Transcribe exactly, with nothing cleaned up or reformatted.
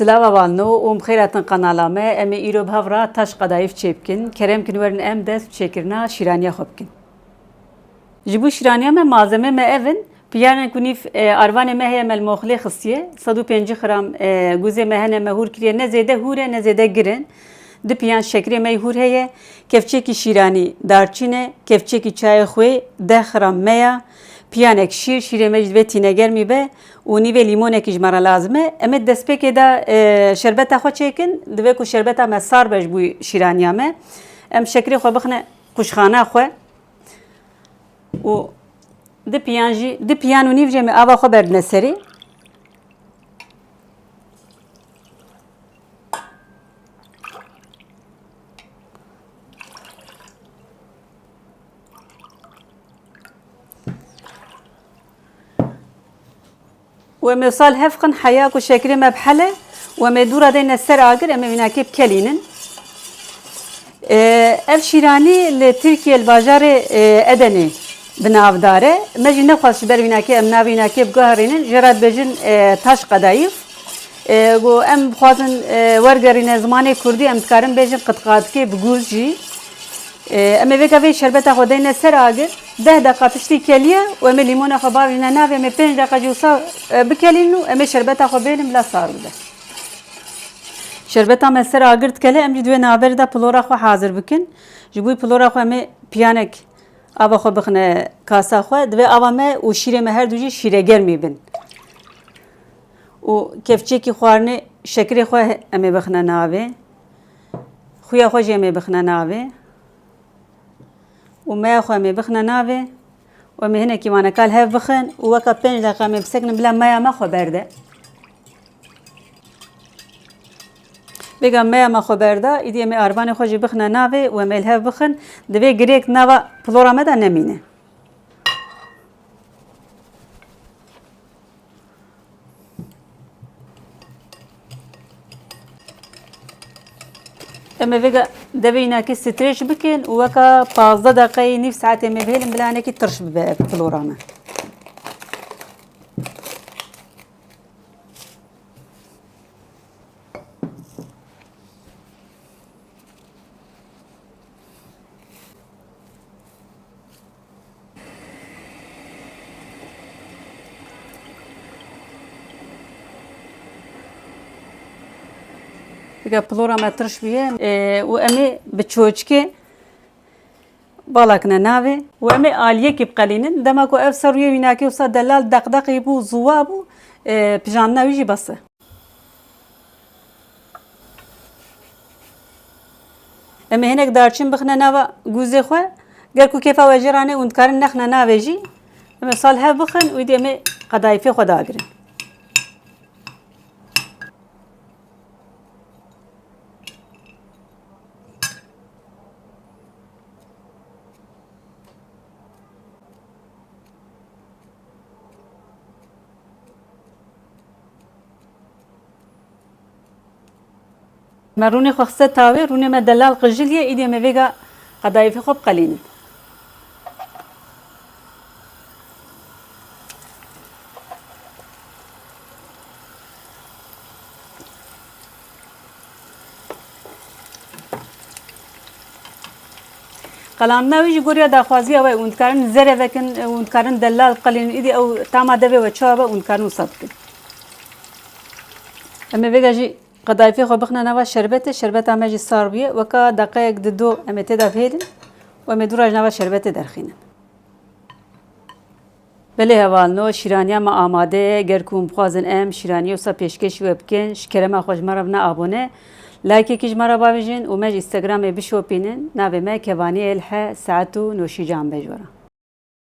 Silav hevalno û bi xêr hatin qenala me. Em ê îro bi hev re taş qedayîf çêbikin. Kerem kin werin em dest bi çêkirina şîraniya xwe bikin. Ji bo şîraniya me malzeme me ev in. Piyanek û nîv, e, arvanê me heye me li moxilê xistiye. Sed û pêncî gram, e, gûzê me hene me hûr kiriye. Ne zêde hûr e, ne zêde gir in. Du piyan şekerê me yê hûr heye. Kevçekî şîranî darçîn e. Kevçekî çayê xwê, deh gram meya. Piyanek şîr, şîrê me jî divê tînegermî be û nîvê lîmonekî ji me re lazim e. Em ê destpêkê de, e, şerbeta xwe çêkin. Divê ku şerbeta me sar be ji bo şîraniya me. Em şekerê xwe bixine qûşxana xwe. Û di piyan jî, di piyan û nîv jî em ê ava xwe berdine serê. Û em ê wisa li hev bixin heya ku şekerê me bihele û em ê dû re deyne ser agir, em ê wînakê bikelînin. Ee, ev şîranî li Tirkiye, li bajarê, e, Edenê bi navdar e. Me jî nexwest ji ber wînakê em navê wînakê biguherînin, jê re dibêjin, e, taş qedayîf. E, ku em bixwazin, e, wergerîne zimanê kurdî, em dikarin bêjin qitqatikê bi gûz jî. E, em ê vêka vê şerbeta xwe deyne ser agir, deh deqa piştî keliye û em ê lîmona xwe bavêjine navê, em ê pênc deqa jî wisa, e, bikelînin û em ê şerbeta xwe bênin bila sar bibe. Şerbeta me ser agir dikele, em jî di wê navberê de pilora xwe hazir bikin. Ji bo pilora xwe em ê piyanek ava xwe bixine kasa xwe. Divê ava me û şîrê me her du jî şîregermî bin. Û kevçekî xwarinê şekerê xwe em ê bixine navê. Xuya xwe jî em ê bixine navê. Û meya xwe em ê bixine navê. Û em ê hinekî waneka li hev bixin û weka pênc deqa em ê bisekinin bila meya me xwe berde. Vêga meya me xwe berda, îdî em ê arvanê xwe jî bixine navê û em ê li hev bixin. Divê girêk nava pilora me de nemîne. Em ê vêga devê wînakê streç bikin û weka pazdeh deqeyê, nîv saetê em ê bihêlin bila hinekî tirş bibe ev pilora me. Vêga pilora me tirş bûye, e, û em ê bi çoçikê bala kine navê û em ê aliyekî biqelînin. Dema ku ev ser rûyê wînakê wisa delal deqdeqî bû, ziwa bû, e, pijandina wî jî bes e. Em ê hinek darçîn bixine nava gûzê xwe. Ger ku kêfa we jê re nê, hûn dikarin nexine navê jî. Em ê wisa li hev bixin û îdî em ê qedayîfê xwe dagirin. Me rûnê xwe xiste tawê, rûnê me delal qijiliye, îdî em ê vêga qedayîfê xwe biqelînin. Qelandina wî jî goriya daxwaziya we, hûn dikarin zere vekin, hûn dikarin delal biqelînin, îdî ew tama devê we çawa be, hûn dikarin wisa bikin. Em ê vêga jî qedayîfê xwe bixine nava şerbetê, şerbeta me jî sar bûye, weka deqeyek di do em ê tê de bihêlin û em ê dû re ji nava şerbetê derxînin. Belê hevalno, şîraniya me amade ye. Ger ku hûn bixwazin em şîraniyê wisa pêşkêşî we bikin, ji kerema xwe ji me re bine abone. Likeekî ji me re bavêjin û me ji Instagramê bişopînin. Navê me Kevaniyê Elhe, saet û noşîcan be ji we re.